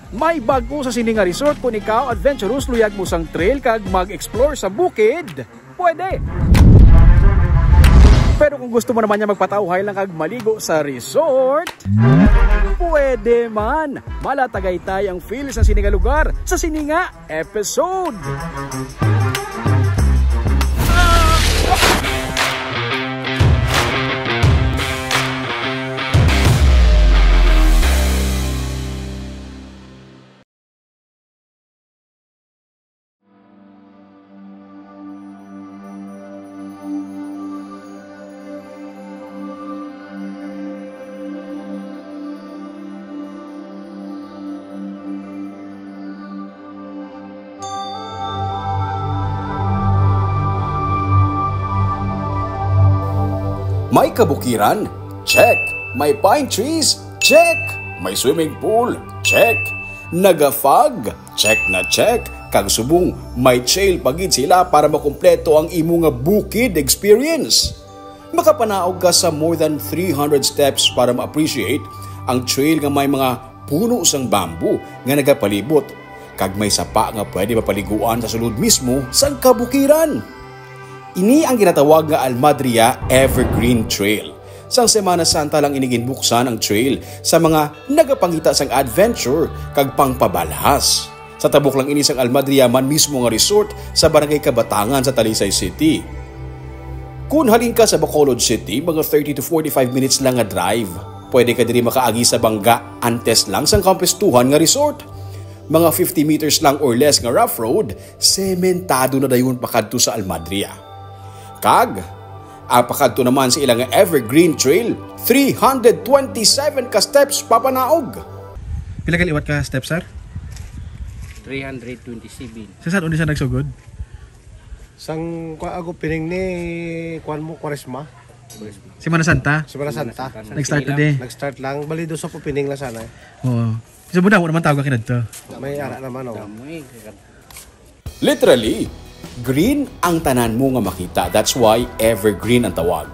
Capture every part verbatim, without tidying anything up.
May bag-o sa sini nga resort. Kung ikaw adventurous, luyag mo sang trail kag mag-explore sa bukid, pwede. Pero kung gusto mo naman niya magpatawhay lang kag maligo sa resort, pwede man. Mala Tagaytay ang feel sa sini nga lugar, sa sini nga episode. May kabukiran? Check. May pine trees? Check. May swimming pool? Check. Naga-fog? Check na check. Kag subong, may trail pa gid sila para makumpleto ang imo nga bukid experience. Makapanaog ka sa more than three hundred steps para ma-appreciate ang trail nga may mga puno sang bamboo nga nagapalibot, kag may sapa nga pwede mapaliguan sa sulod mismo sang kabukiran. Ini ang ginatawag nga Almadria Evergreen Trail. Sang Semana Santa lang ini ginbuksan ang trail sa mga nagapangita sang adventure kag pangpabalhas. Sa tabok lang ini sang Almadria man mismo nga resort sa Barangay Kabatangan sa Talisay City. Kun halin ka sa Bacolod City, mga thirty to forty-five minutes lang nga drive. Pwede ka diri makaagi sa bangga antes lang sang kampistuhan nga resort. Mga fifty meters lang or less nga rough road, sementado na dayon pakadto sa Almadria. Kag ang pakadto naman sa ila nga Evergreen Trail, three hundred twenty-seven ka steps papanaog. Pila ka liwat ka steps, sir? Three hundred twenty-seven. Sa saan uli siya nagsugod? Sang kwa-, ako pining ni kuan mo, Kwaresma. Semana Santa? Semana Santa. Nag-start na di? Nag-start lang. Bali, dos sa pining lang sana eh. Oo. Sa Budawa naman tawag kinadto. May ara naman, oh. Damo eh. Literally, green ang tanan mo nga makita. That's why evergreen ang tawag.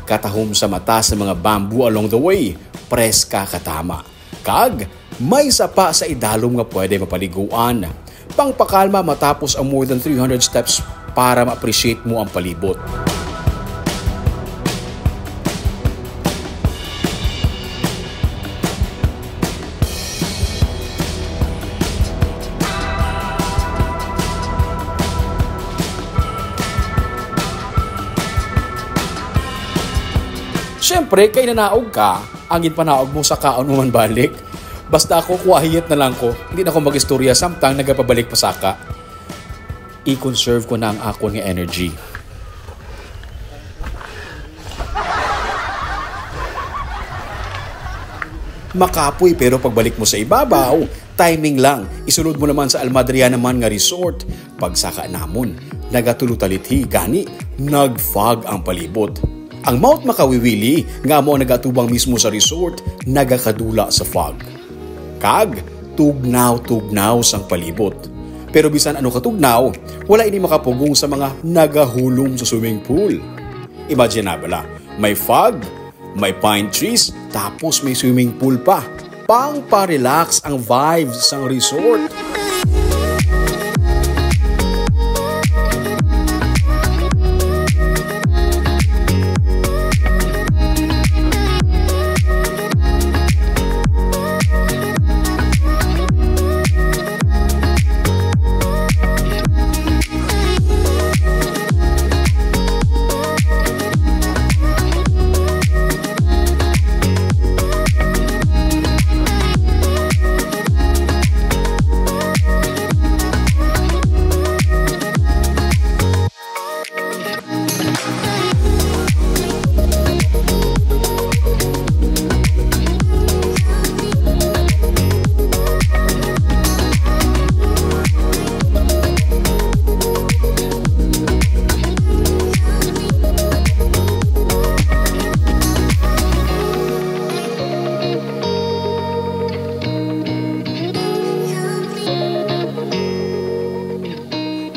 Katahom sa mata sa mga bamboo along the way, preska katama. Kag may sapa sa idalom nga pwede mapaliguan. Pangpakalma matapos ang more than three hundred steps para ma-appreciate mo ang palibot. Siyempre, kay nanaog ka, ang ginpanaog mo sakaon mo man balik. Basta ako, quiet na lang ko. Hindi na ko mag-istorya samtang nagapabalik pa saka. I-conserve ko na ang akon nga energy. Makapoy, pero pagbalik mo sa ibabaw, timing lang. Isulod mo naman sa Almadria naman nga resort. Pagsaka namon, nagatulo ta lithi, gani nag-fog ang palibot. Ang Mount Makawiwili, nga amo ang nagatubang mismo sa resort, nagakadula sa fog. Kag tugnaw-tugnaw sang palibot. Pero bisan ano katugnaw, wala ini makapugong sa mga nagahulom sa swimming pool. Imagine na bala, may fog, may pine trees, tapos may swimming pool pa. Pang pa-relax ang vibes sang resort.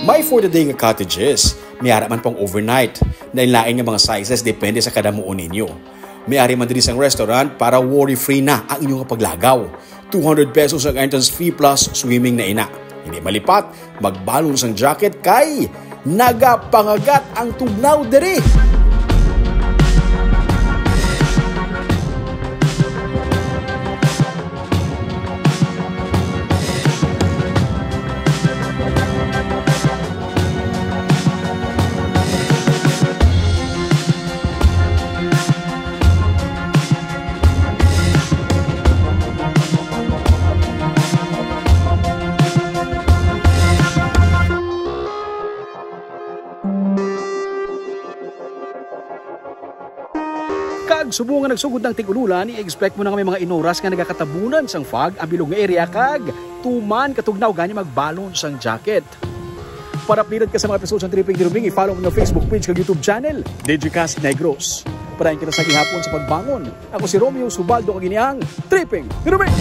May for the day nga cottages, may ara man pang overnight. Lain-lain nga mga sizes depende sa kadamuon ninyo. May ari man diri sang restaurant para worry-free na ang inyo nga paglagaw. Two hundred pesos ang entrance fee plus swimming na ina. Hindi malipat, magbalon sang jacket kay nagapangagat ang tugnaw diri. Kag subong nga nagsugod na ang tig-ululan, i-expect mo na nga may mga inoras nga nagakatabunan sang fog ang bilog nga area kag tuman katugnaw gani magbalon sang jacket. Para updated ka sa mga episode sa Tripping ni Ruming, i-follow ang Facebook page kag YouTube channel, Digicast Negros. Padayon kita sa gihapon sa pagbangon. Ako si Romeo Subaldo kag ini ang Tripping ni Ruming.